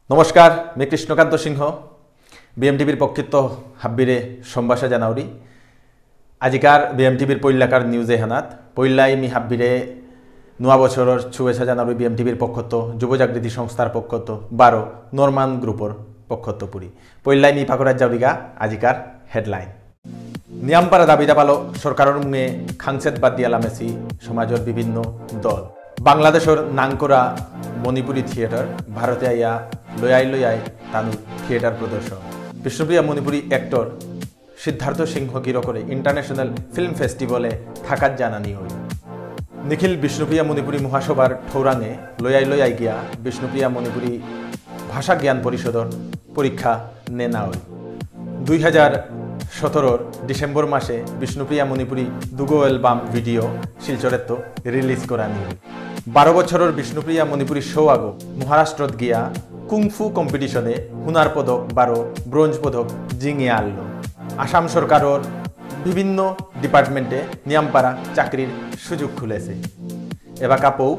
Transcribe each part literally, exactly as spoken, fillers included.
নমস্কার, মি কৃষ্ণকান্ত সিংহ। বিএমটিভির পক্ষত্ত হাব্বিরে সম্ভাষা জানাউরি। আজিকার বিএমটিভির পৈলাকার নিউজ এহানাত পৈলাই মি হাব্বিরে নুয়া বছরর শুভেচ্ছা জানাউরি। বিএমটিভির পক্ষত্ত, যুব জাগৃতি সংস্থার পক্ষত্ত, বারো নরমান গ্রুপর পক্ষত্ত পুরি। পৈলাই মি পাকরাত যাউরিগা আজিকার হেডলাইন। নিয়ামপারা দাবি দাবালো সরকারর মুঙে খাংসেত বাদ দিয়া লামেসি সমাজর বিভিন্ন দল। বাংলাদেশর নাঙকরা মণিপুরী থিয়েটার ভারতে আইয়া লয়াই লয়াই তানুর থিয়েটার প্রদর্শন। বিষ্ণুপ্রিয়া মণিপুরী অ্যাক্টর সিদ্ধার্থ সিংহ গিরকরে ইন্টারন্যাশনাল ফিল্ম ফেস্টিভ্যালে থাকাত জানানি হইল। নিখিল বিষ্ণুপ্রিয়া মণিপুরী মহাসভার ঠৌরাঙে লয়াই লয়াই গিয়া বিষ্ণুপ্রিয়া মণিপুরী ভাষা জ্ঞান পরিষদর পরীক্ষা নেনা হইল। দুই হাজার সতেরোর ডিসেম্বর মাসে বিষ্ণুপ্রিয়া মণিপুরী দুগো অ্যালবাম ভিডিও শিলচরেত্ত রিলিজ করানি হইল। বারো বছরর বিষ্ণুপ্রিয়া মণিপুরী সৌ আগো মহারাষ্ট্রত গিয়া কুংফু কম্পিটিশনে সোনার পদক বারো ব্রোঞ্জ পদক জিঙিয়া আনল। আসাম সরকারর বিভিন্ন ডিপার্টমেন্টে নিয়ামপারা চাকরির সুযোগ খুলেছে। এবাকা পৌ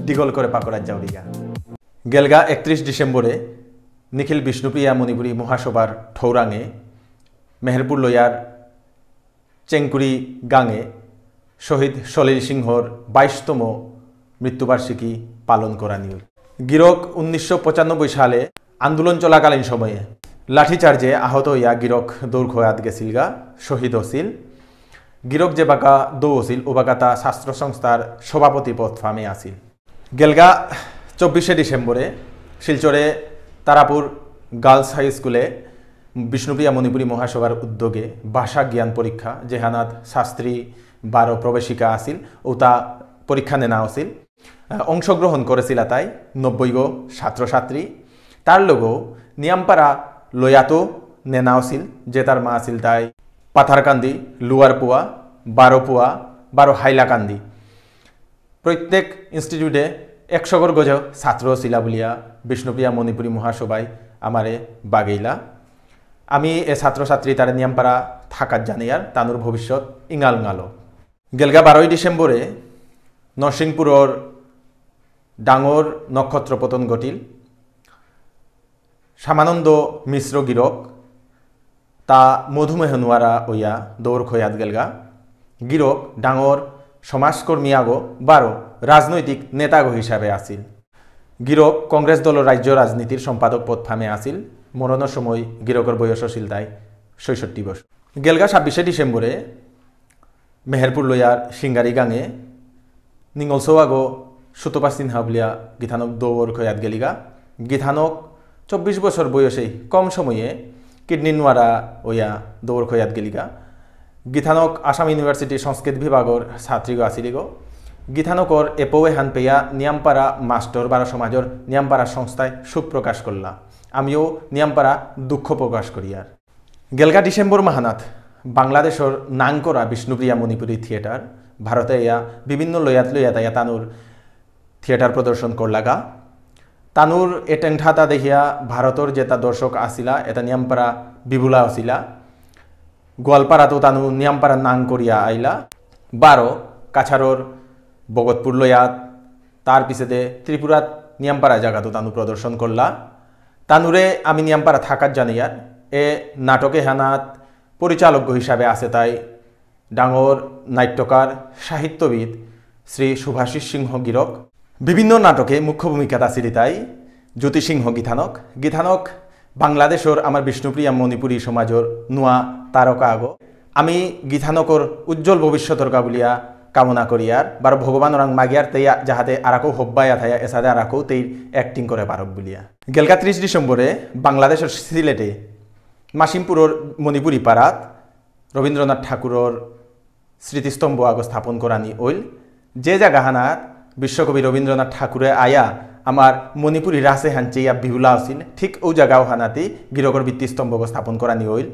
দীঘল করে পাকরাত যাউরিগা। গেলগা একত্রিশ ডিসেম্বরে নিখিল বিষ্ণুপ্রিয়া মণিপুরী মহাসভার ঠৌরাঙে মেহেরপুর লয়ার চেংকুড়ি গাঙে শহীদ সলিল সিংহর বাইশতম মৃত্যুবার্ষিকী পালন করানি হইল। গিরক উনিশশো পঁচানব্বই সালে আন্দোলন চলাকালীন সময়ে লাঠিচার্জে আহত হইয়া গিরক দৌড় খয়াত গেছিলগা, শহীদ হছিল। গিরক যে বাকা দৌ হছিল, ও বাকা তা ছাত্র সংস্থার সভাপতি পদ ফামে আছিল। গেলগা চব্বিশে ডিসেম্বরে শিলচরে তারাপুর গার্লস হাই স্কুলে বিষ্ণুপ্রিয়া মণিপুরী মহাসভার উদ্যোগে ভাষা জ্ঞান পরীক্ষা, যেহানাত শাস্ত্রী বারো প্রবেশিকা আছিল, উতা পরীক্ষা নেনা আছিল। আহ, অংশগ্রহণ করেছিল তাই নব্বই গো ছাত্রছাত্রী। তার লগেও নিয়ামপারা লয়াতো নেনা আছিল, যে তার মা আছিল তাই পাথারকান্দি, লুয়ারপুয়া, বারোপুয়া, বারো হাইলাকান্দি। প্রত্যেক ইনস্টিটিউটে একশো গর গজ ছাত্র ছিলা বুলিয়া বিষ্ণুপ্রিয়া মণিপুরী মহাসভায় আমারে বাগেইলা। আমি এ ছাত্রছাত্রী তারে নিয়ামপারা থাকাত জানিয়ার, তানুর ভবিষ্যৎ ইঙাল ঙালো। গেলগা বারোই ডিসেম্বরে নরসিংপুরর ডাঙর নক্ষত্র পতন ঘটিল। শ্যামানন্দ মিশ্র গিরক তা মধুমেহ নুয়ারা ওয়া দৌড় খয়াত গেলগা। গিরক ডাঙর সমাজকর্মী আগো বারো রাজনৈতিক নেতাগো হিসাবে আছিল। গিরক কংগ্রেস দলর রাজ্য রাজনীতির সম্পাদক পদ ফামে আছিল। মরণর সময় গিরকর বয়স আছিল তাই ছয়ষট্টি বছর। গেলগা ছাব্বিশে ডিসেম্বরে মেহেরপুর লয়ার সিঙ্গারি গাঙে নিঙল সৌয়াগো সুতপা সিনহা বুলিয়া গিথানক দৌড় খয়াত গেলিগা। গিথানক চব্বিশ বছর বয়সেই কম সময়ে কিডনি নোয়ারা ওয়া দৌড় খয়াত গেলিগা। গিথানক আসাম ইউনিভার্সিটি সংস্কৃত বিভাগর ছাত্রীগো আছিলিগো। গিথানকর এপৌ এহান পেয়া নিয়ামপারা মাস্টর বারো সমাজর নিয়ামপারা সংস্থায় শোক প্রকাশ করলা। আমিও নিয়ামপারা দুঃখ প্রকাশ করিয়ার। গেলগা ডিসেম্বর মাহানাত বাংলাদেশর নাঙকরা বিষ্ণুপ্রিয়া মণিপুরী থিয়েটার ভারতে ইয়া বিভিন্ন লয়াত লয়াত ইয়া তানুর থিয়েটার প্রদর্শন করলাগা। তানুর এ টেংঠাতা দেখিয়া ভারতর যেতা দর্শক আসিলা, এতা নিয়ামপারা বিবুলা আসিলা। গোয়ালপাড়াতো তানু নিয়ামপারা নাঙ করিয়া আইলা। বারো কাছাড়র ভগতপুর লয়াত, তার পিছেদে ত্রিপুরাত নিয়ামপারা জাগাতো তানু প্রদর্শন করলা। তানুরে আমি নিয়ামপারা থাকাত জানিয়ার। এ নাটক এহানাত পরিচালক হিসাবে আছে তাই ডাঙর নাট্যকার, সাহিত্যবিদ শ্রী শুভাশিস সিংহ গিরক। বিভিন্ন নাটকে মুখ্য ভূমিকাত আছিল তাই জ্যোতি সিংহ গিথানক। গিথানক বাংলাদেশর আমার বিষ্ণুপ্রিয়া মণিপুরী সমাজর নুয়া তারকা আগো। আমি গিথানকর উজ্জ্বল ভবিষ্যতর কা বুলিয়া কামনা করিয়ার, বারো ভগবানরাং মাগিয়ার তেয়া যাহাতে আরাকো হব্বায়া থায়া এসাদে আরাকো তেই acting করে পারক বুলিয়া। গেলগা ত্রিশ ডিসেম্বরে বাংলাদেশর সিলেটে মাসিমপুরর মণিপুরী পাড়াত রবীন্দ্রনাথ ঠাকুরর স্মৃতিস্তম্ভ আগ স্থাপন করানি অইল। যে জাগাহানাত বিশ্বকবি রবীন্দ্রনাথ ঠাকুরে আয়া আমার মণিপুরী রাসে হানচে ইয়া বিহুলা আছিল, ঠিক ও জাগাও হানাতে গিরকর ভিত্তিস্তম্ভ আগ স্থাপন করানি অইল।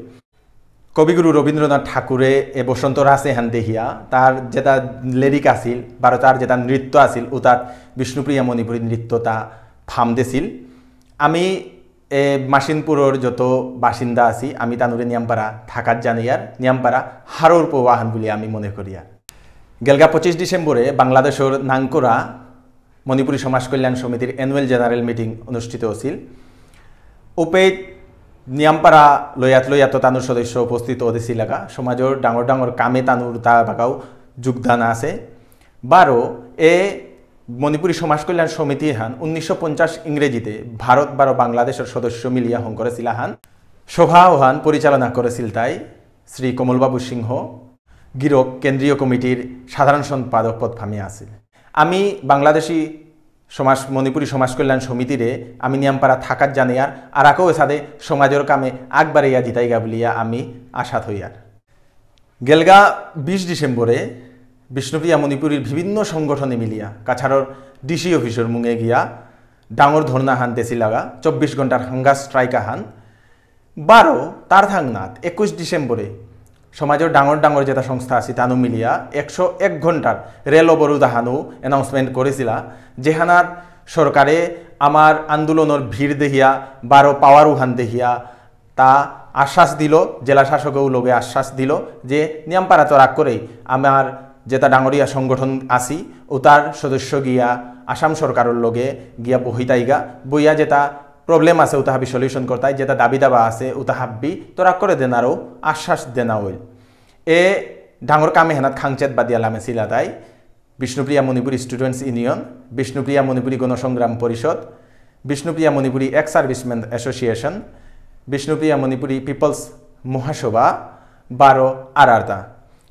কবিগুরু রবীন্দ্রনাথ ঠাকুরে এ বসন্ত রাসে হান দেহিয়া তার যেটা লেরিক আছিল, বারো তার যেটা নৃত্য আছিল, উতাত বিষ্ণুপ্রিয়া মণিপুরী নৃত্যতা ফাম দেছিল। আমি এ মাসিমপুরর যত বাসিন্দা আছি, আমি তানুরে নিয়ামপারা থাকাত জানিয়ার, নিয়ামপারা হারৌর পৌ আহান বুলি আমি মনে করিয়ার। গেলগা পঁচিশ ডিসেম্বরে বাংলাদেশর নাঙকরা মণিপুরী সমাজ কল্যাণ সমিতির annual general meeting অনুষ্ঠিত আছিল। উপেত নিয়ামপারা লয়াত লয়াত তানুর সদস্য উপস্থিত অদেসিলাগা। সমাজর ডাঙর ডাঙর কামে তানুর তা বাগাও যোগদান আছে। বারো এ মণিপুরী সমাজ কল্যাণ সমিতি হান উনিশশো পঞ্চাশ ইংরেজিতে ভারত বারো বাংলাদেশর সদস্য মিলিয়া হঙকরেসিলা হান। সভা ওহান পরিচালনা করেসিল তাই শ্রী কমলবাবু সিংহ গিরক কেন্দ্রীয় কমিটির সাধারণ সম্পাদক পদ ফামি আছিল। আমি বাংলাদেশি সমাজ, মণিপুরী সমাজ কল্যাণ সমিতিরে আমি নিয়ামপারা থাকাত জানিয়ার আর আকো এসাদে সমাজর কামে আগবাড়িয়া জিতাইগা বুলিয়া আমি আশা থইয়ার। গেলগা বিশ ডিসেম্বরে বিষ্ণুপ্রিয়া মণিপুরীর বিভিন্ন সংগঠনে মিলিয়া কাছাড়র ডিসি অফিসর মুঙে গিয়া ডাঙর ধর্ণা হান দেসিলাগা, চব্বিশ ঘন্টার হাঙ্গার স্ট্রাইক আহান। বারো তার থাংনাত একুশ ডিসেম্বরে সমাজর ডাঙর ডাঙর যেটা সংস্থা আছে তানু মিলিয়া একশো এক ঘন্টার রেল অবরোধ আহানু অ্যানাউন্সমেন্ট করেছিলা, যেহানাত সরকারে আমার আন্দোলনর ভিড় দেহিয়া বারো পাওয়ার উহান দেহিয়া তা আশ্বাস দিল, জেলা শাসকেও লগে আশ্বাস দিল যে নিয়ামপারা তরাক করেই আমার যেটা ডাঙরিয়া সংগঠন আছি, ওটার সদস্য গিয়া আসাম সরকারর লগে গিয়া বহিতাইগা, বইয়া যেটা প্রবলেম আছে ওটা হাবি সলিউশন করতাই, যেটা দাবি দাবা আছে ওটা হাব্বি তরাক করে দেনারও আশ্বাস দেনা হইল। এ ডাঙর কামে হেনাত খাংচেত বাদিয়া লামেছিলা তাই বিষ্ণুপ্রিয়া মণিপুরী স্টুডেন্টস ইউনিয়ন, বিষ্ণুপ্রিয়া মণিপুরী গণসংগ্রাম পরিষদ, Bishnupriya Manipuri ex serviceman association, Bishnupriya Manipuri peoples মহাসভা, বারো আর আরতা।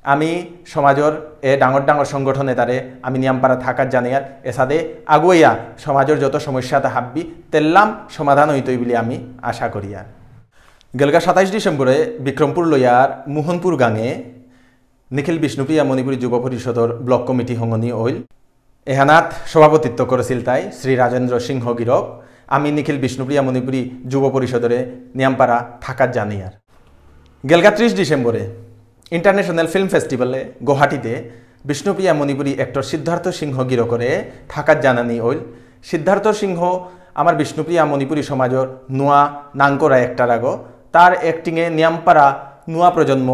আমি সমাজর এ ডাঙর ডাঙর সংগঠন এতারে আমি নিয়ামপারা থাকাত জানিয়ার এসাদে আগুয়াইয়া সমাজর যত সমস্যা তা হাব্বি তেল্লাম সমাধান হইতই বুলি আমি আশা করিয়ার। গেলগা সাতাইশ ডিসেম্বরে বিক্রমপুর লয়ার মোহনপুর গাঙে নিখিল বিষ্ণুপ্রিয়া মণিপুরী যুব পরিষদর ব্লক কমিটি হঙনি অইল। এহানাত সভাপতিত্ব করেছিল তাই শ্রী রাজেন্দ্র সিংহ গিরক। আমি নিখিল বিষ্ণুপ্রিয়া মণিপুরী যুব পরিষদরে নিয়ামপারা থাকাত জানিয়ার। গেলগা ত্রিশ ডিসেম্বরে ইন্টারন্যাশনাল ফিল্ম ফেস্টিভ্যালে গুয়াহাটিতে বিষ্ণুপ্রিয়া মণিপুরী অ্যাক্টর সিদ্ধার্থ সিংহ গিরকরে থাকাত জানানি অইল। সিদ্ধার্থ সিংহ আমার বিষ্ণুপ্রিয়া মণিপুরী সমাজর নুয়া নাঙকরা অ্যাক্টর আগো। তার অ্যাক্টিংয়ে নিয়ামপারা নুয়া প্রজন্ম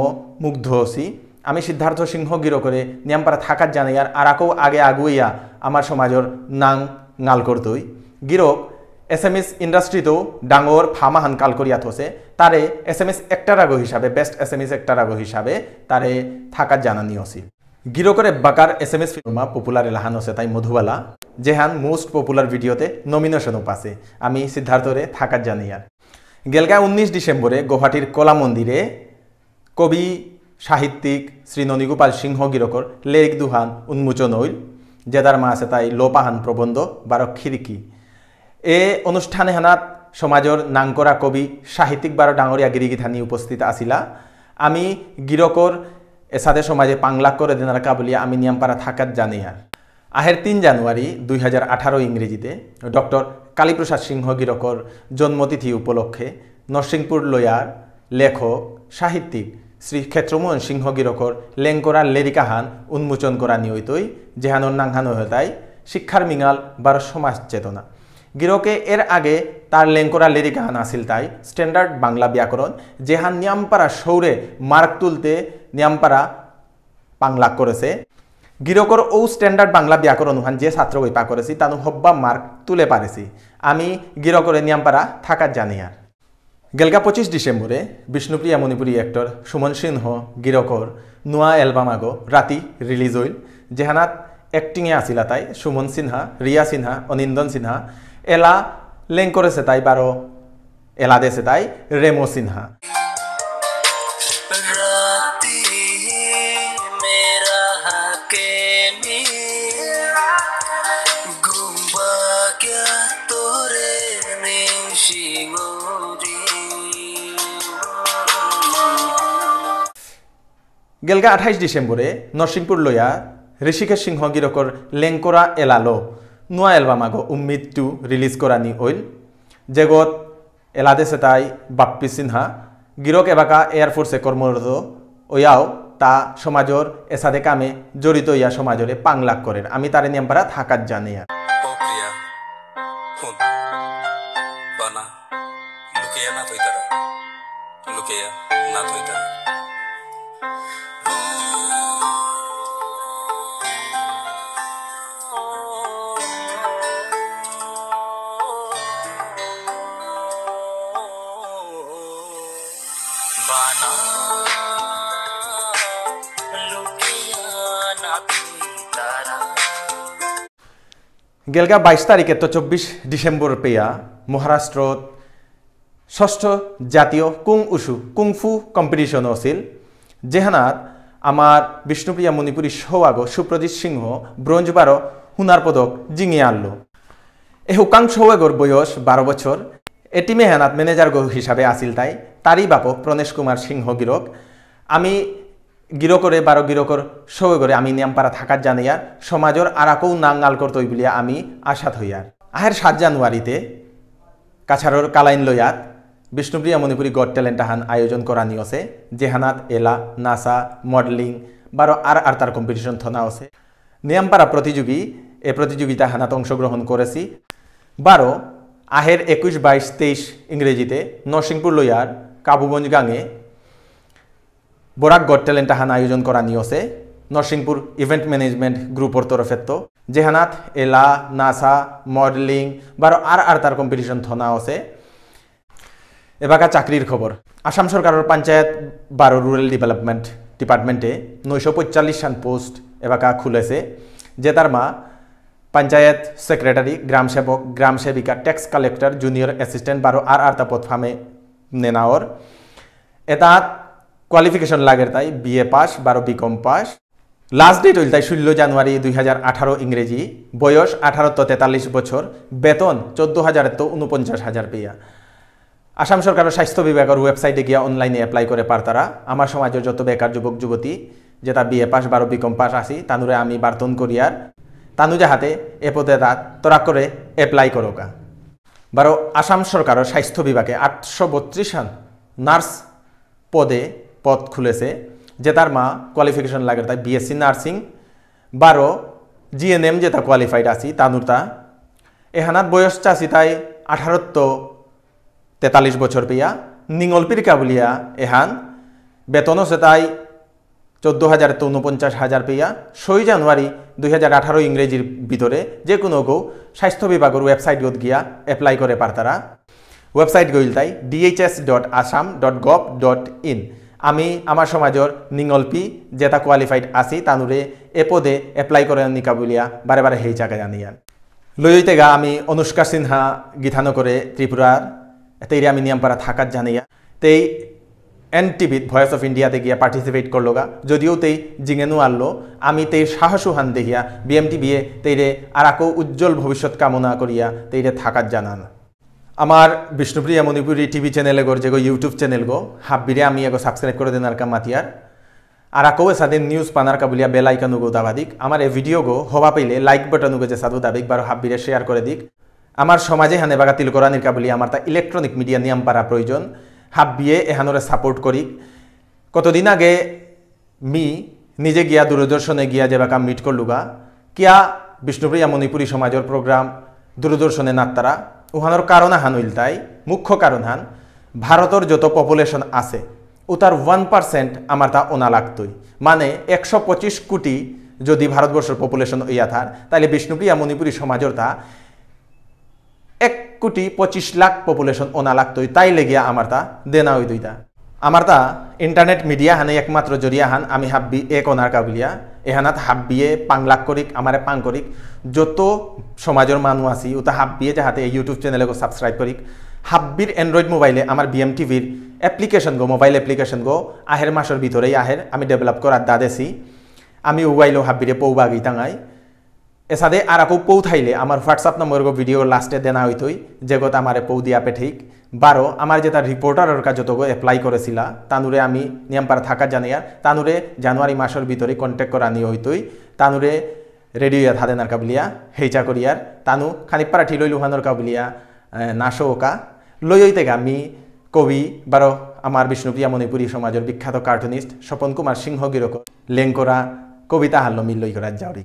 মুগ্ধ হসি। আমি সিদ্ধার্থ সিংহ গিরকরে নিয়ামপারা থাকাত জানাইয়ার আরাকো আগে আগুইয়া আমার সমাজর নাং ঙাল করতই। গিরক এসামিস ইন্ডাস্ট্রিতেও ডাঙর ফামাহান কাল করিয়া থসে। তারে এসামিস অ্যাক্টর আগো হিসাবে, বেস্ট এসামিস অ্যাক্টর আগো হিসাবে তারে থাকাত জানানি অসিল। গিরকরে বাকার এসামিস ফিল্মা পপুলার এলাহান অসে তাই মধুবালা, যেহান মোস্ট পপুলার ভিডিওতে নমিনেশনও পাসে। আমি সিদ্ধার্থরে থাকাত জানাইয়ার। গেলগা উনিশ ডিসেম্বরে গুয়াহাটির কলা মন্দিরে কবি সাহিত্যিক শ্রী ননীগোপাল সিংহ গিরকর লেরিক দুহান উন্মোচন হইল, যেদার মা আছে তাই লোপাহান প্রবন্ধ বারো খিড়কি। এ অনুষ্ঠানে হানাত সমাজর নাঙকরা কবি সাহিত্যিক বারো ডাঙরিয়া গিরিগিথানি উপস্থিত আসিলা। আমি গিরকর এসাদে সমাজে পাংলাক করে দেনার কাবুলিয়া আমি নিয়ামপারা থাকাত জানিয়ার। আহের তিন জানুয়ারি দুই হাজার আঠারো ইংরেজিতে ডক্টর কালীপ্রসাদ সিংহ গিরকর জন্মতিথি উপলক্ষে নরসিংপুর লয়ার লেখক সাহিত্যিক শ্রী ক্ষেত্রমোহন সিংহ গিরকর লেংকরা লেরিকাহান উন্মোচন করা নিয়ইতই, যেহানর নাংহান হতাই শিক্ষার মিঙাল বারো সমাজ চেতনা। গিরকে এর আগে তার লেংকরা লেরিকাহান আসিল তাই স্ট্যান্ডার্ড বাংলা ব্যাকরণ, যেহান নিয়ামপারা সৌরে মার্ক তুলতে নিয়ামপারা পাংলাক করেছে। গিরকর ও স্ট্যান্ডার্ড বাংলা ব্যাকরণ উহান যে ছাত্র বই পা করেছি তানু হব্বা মার্ক তুলে পারেছি। আমি গিরকরে নিয়ামপারা থাকাত জানিয়ার। গেলগা পঁচিশ ডিসেম্বরে বিষ্ণুপ্রিয়া মণিপুরী অ্যাক্টর সুমন সিংহ গিরকর নুয়া অ্যালবাম আগো রাতি রিলিজ হইল, যেহানাত অ্যাক্টিংয়ে আসিলা তাই সুমন সিনহা, রিয়া সিনহা, অনিন্দন সিনহা, এলা লেং করেছে তাই বারো এলা দেসে তাই রেমো সিনহা। গেলগা আঠাইশ ডিসেম্বরে নরসিংপুর লয়া ঋষিকেশ সিংহ গিরকর লেংকরা এলালো নুয়া অ্যালবাম আগো উম্মিদ টু রিলিজ করানি অইল। যেগত এলাদেসে তাই বাপ্পি সিনহা, গিরক এবাকা এয়ারফোর্সে কর্মরত, ওয়াও তা সমাজর এসাদে কামে জড়িত ইয়া সমাজরে পাংলাক করের। আমি তারে নিয়ামপারা থাকাত জানিয়ার। ও প্রিয়া, হুন, বানা, লুকিয়া না থইতারা, লুকিয়া না থইতারা। গেলগা বাইশ তারিখেত্ত চব্বিশ ডিসেম্বর পেয়া মহারাষ্ট্রত ষষ্ঠ জাতীয় কুং উশু, কুংফু কম্পিটিশন আছিল, যেহানাত আমার বিষ্ণুপ্রিয়া মণিপুরী সৌ আগো সুপ্রজিৎ সিংহ ব্রোঞ্জ বারো হুনার পদক জিঙিয়া আনলো। এ হুকাং সৌ এগর বয়স বারো বছর। এ টিম এহানাত ম্যানেজার গো হিসাবে আছিল তাই, তারই বাপক প্রণেশ কুমার সিংহ গিরক। আমি গিরকরে বারো গিরকর সৌ এগরে আমি নিয়ামপারা থাকাত জানাইয়ার, সমাজর আরাকৌ নাঙাল করতই বুলিয়া আমি আশা থইয়ার। আহের সাত জানুয়ারিতে কাছাড়র কালাইন লয়াত বিষ্ণুপ্রিয়া মণিপুরী গড ট্যালেন্ট আহান আয়োজন করানি অসে, যেহানাত এলা, নাচা, মডেলিং, বারো আর আরতার কম্পিটিশন থনা অসে। নিয়ামপারা প্রতিযোগী এ প্রতিযোগিতা হানাত অংশগ্রহণ করেছি। বারো আহের একুশ, বাইশ, তেইশ ইংরেজিতে নরসিংপুর লয়ার কাবুগঞ্জ গাঙে বরাক গড ট্যালেন্ট আহান আয়োজন করানি অসে নরসিংপুর ইভেন্ট ম্যানেজমেন্ট গ্রুপর তরফেত্ত, যেহানাত এলা, নাচা, মডেলিং, বারো আর আরতার কম্পিটিশন থনা অসে। এবাকা চাকরির খবর। আসাম সরকারর পঞ্চায়েত বারো রুরাল ডেভেলপমেন্ট ডিপার্টমেন্টে নয়শো পঁয়তাল্লিশ হান পোস্ট এবাকা খুলেছে, যেতার মা পঞ্চায়েত সেক্রেটারি, গ্রাম সেবক, গ্রাম সেবিকা, ট্যাক্স কালেক্টর, জুনিয়র অ্যাসিস্ট্যান্ট বারো আর আরতা পদ ফামে নেনাওর। এতাত কোয়ালিফিকেশন লাগের তাই বিএ পাস বারো বিকম পাস। লাস্ট ডেট হইল তাই ষোলো জানুয়ারি দুই হাজার আঠারো ইংরেজি, বয়স আঠারো তো তেতাল্লিশ বছর, বেতন চোদ্দ হাজার তো ঊনপঞ্চাশ হাজার পেয়া। আসাম সরকারর স্বাস্থ্য বিভাগর ওয়েবসাইটে গিয়া অনলাইনে অ্যাপ্লাই করে পারতারা। আমার সমাজর যত বেকার যুবক যুবতী, যেতা বিএ পাস বারো বিকম পাস আছি, তানুরে আমি বার্তন করিয়ার, তানু যাহাতে এ পদে তা তরা করে অ্যাপ্লাই করোকা। বারো আসাম সরকারর স্বাস্থ্য বিভাগে আটশো বত্রিশ হান নার্স পদে পদ খুলেছে, যেতার মা কোয়ালিফিকেশন লাগের তাই বিএসসি নার্সিং, বারো জিএনএম যেতা কোয়ালিফাইড আছি, তানুরতা। এহানাত বয়স চাছি তাই আঠারো তো তেতাল্লিশ বছর পেয়া, নিঙলপির কাবুলিয়া এহান, বেতন আছে তাই চোদ্দ হাজার তো ঊনপঞ্চাশ হাজার পেয়া, ছয় জানুয়ারি দুই হাজার আঠারো ইংরেজির ভিতরে যে কোনো গো স্বাস্থ্য বিভাগর ওয়েবসাইটগত গিয়া অ্যাপ্লাই করে পারতারা। ওয়েবসাইট গইল তাই DHS dot Assam dot gov dot in. আমি আমার সমাজর নিঙলপি যেতা কোয়ালিফাইড আছি, তানুরে এ পদে অ্যাপ্লাই করে নিকা বুলিয়া বারে বারে হেই চাকা জানিয়ান। লইতেগা আমি অনুষ্কা সিনহা গীতানগরে ত্রিপুরার, তেইরে আমি নিয়ামপারা থাকাত জানিয়া। তেই এনটিভিত ভয়েস অফ ইন্ডিয়াতে গিয়া পার্টিসিপেট করলোগা, যদিও তেই জিঙেনু আনলো, আমি তেই সাহসুহান দেখিয়া বিএমটিভিয়ে তেইরে আর আকো উজ্জ্বল ভবিষ্যৎ কামনা করিয়া তেইরে থাকাত জানান। আমার বিষ্ণুপ্রিয়া মণিপুরী টিভি চ্যানেল এগোর যেগো YouTube চ্যানেল গো, হাব্বিরে আমি এগো সাবস্ক্রাইব করে দেনার কা মাতিয়ার। আর আকো এসাদে নিউজ পানার কা বুলিয়া বেল আইকন উগো দাবা দিক। আমার এ ভিডিও গো হবা পেলে লাইক বাটন উগো যে সাধু দাবিক বারো হাব্বিরে শেয়ার করে দিক। আমার সমাজে হানে বাগা তিলকরানির কা বুলিয়া আমার তা ইলেকট্রনিক মিডিয়া নিয়াম পারা প্রয়োজন। হাব্বিয়ে এহানোরে সাপোর্ট করিক। কতদিন আগে মি নিজে গিয়া দূরদর্শনে গিয়া যে বাকা মিট করলুগা, কিয়া বিষ্ণুপ্রিয়া মণিপুরী সমাজর প্রোগ্রাম দূরদর্শনে নাত্তারা, উহানোর কারণ আহান ইলতাই, মুখ্য কারণ হান, ভারতর যত পপুলেশন আছে, উতার ওয়ান পার্সেন্ট আমার তা ওনা লাগতই। মানে একশো পঁচিশ কোটি যদি ভারতবর্ষর পপুলেশন ইয়া থার, তাহলে বিষ্ণুপ্রিয়া মণিপুরী সমাজর তা এক কোটি পঁচিশ লাখ পপুলেশন ওনা লাগতই, তাই লেগিয়া আমার তা দেনা হইতই তা। আমার তা ইন্টারনেট মিডিয়া হানে একমাত্র জরিয়া হান আমি হাব্বি এক ওনার কাবুলিয়া, এহানাত হাব্বিয়ে পাংলাক করিক, আমারে পাং করিক, যত সমাজর মানু আছি, উতা হাব্বিয়ে যাহাতে এই YouTube চ্যানেল গো সাবস্ক্রাইব করিক। হাব্বির অ্যান্ড্রয়েড মোবাইলে আমার বিএম টিভির অ্যাপ্লিকেশন গো, মোবাইল অ্যাপ্লিকেশন গো, আহের মাসর ভিতরেই আহের, আমি ডেভেলপ করার দাদেছি। আমি উবাইলো হাব্বিরে পৌবাগি তাঙাই। এসাদে আর আকো পৌ থাইলে আমার WhatsApp নম্বর গো ভিডিও লাস্টে দেনা হইতই, যেগত আমারে পৌ দিয়া পেঠেইক। বারো, আমার যেতা রিপোর্টারর কাজ যতগো অ্যাপ্লাই করেছিলা, তানুরে আমি নিয়ামপারা থাকা জানিয়ার, তানুরে জানুয়ারি মাসর ভিতরে কন্ট্যাক্ট করানি হইতই, তানুরে রেডিও ইয়া থাদেনার কাবুলিয়া, হেইচা করিয়ার, তানু খানিপারা ঠিলই লুহানোর কাবুলিয়া, এ, নাশো ওকা, লই হইতে গা মি কবি, বারো আমার বিষ্ণুপ্রিয়া মণিপুরী সমাজের বিখ্যাত কার্টুনিস্ট স্বপন কুমার সিংহ গিরক লেংকরা কবিতা হানলো মি লই করা যাওরি।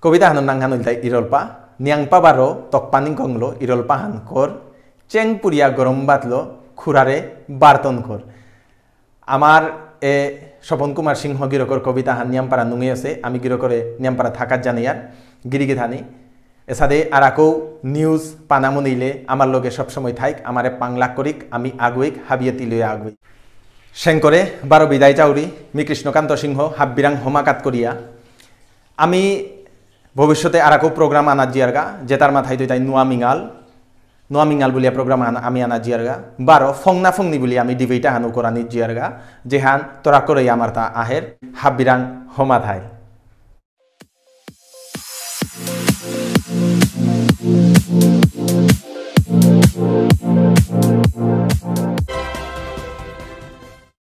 কবিতা হানর নাং হান ইলতাই ইরলপা, নিয়াংপা বারো তকপানিং কংলো ইরলপা হান কর, চেং পুরিয়া গরম বাতলো খুরারে বার্তন কর। আমার এ স্বপন কুমার সিংহ গিরকর কবিতা হান নিয়ামপারা নুঙে আছে, আমি গিরকরে নিয়ামপারা থাকাত জানিয়ার, গিরিগিথানি। এসাদে আরাকৌ নিউজ পানামুনিলে আমার লগে সবসময় থাইক, আমারে পাংলাক করিক, আমি আগুইক, হাবিয়ে তিলয়ে আগুইক। সেংকরে বারো বিদায় চাউরি, মি কৃষ্ণকান্ত সিংহ, হাব্বিরাং হমাকাত করিয়া। আমি ভবিষ্যতে আরাকো প্রোগ্রাম আনা জিয়ারগা, যেতার মাথায় তো তাই নোয়া মিঙাল, নোয়া মিঙাল বুলিয়া প্রোগ্রাম আনা, আমি আনা জিয়ারগা। বারো, ফংনা ফংনি বুলি আমি ডিবেট আহানো করানি জিয়ারগা, যেহান তোরা করে আমার তা আহের, হাবিরাং হমা থাই।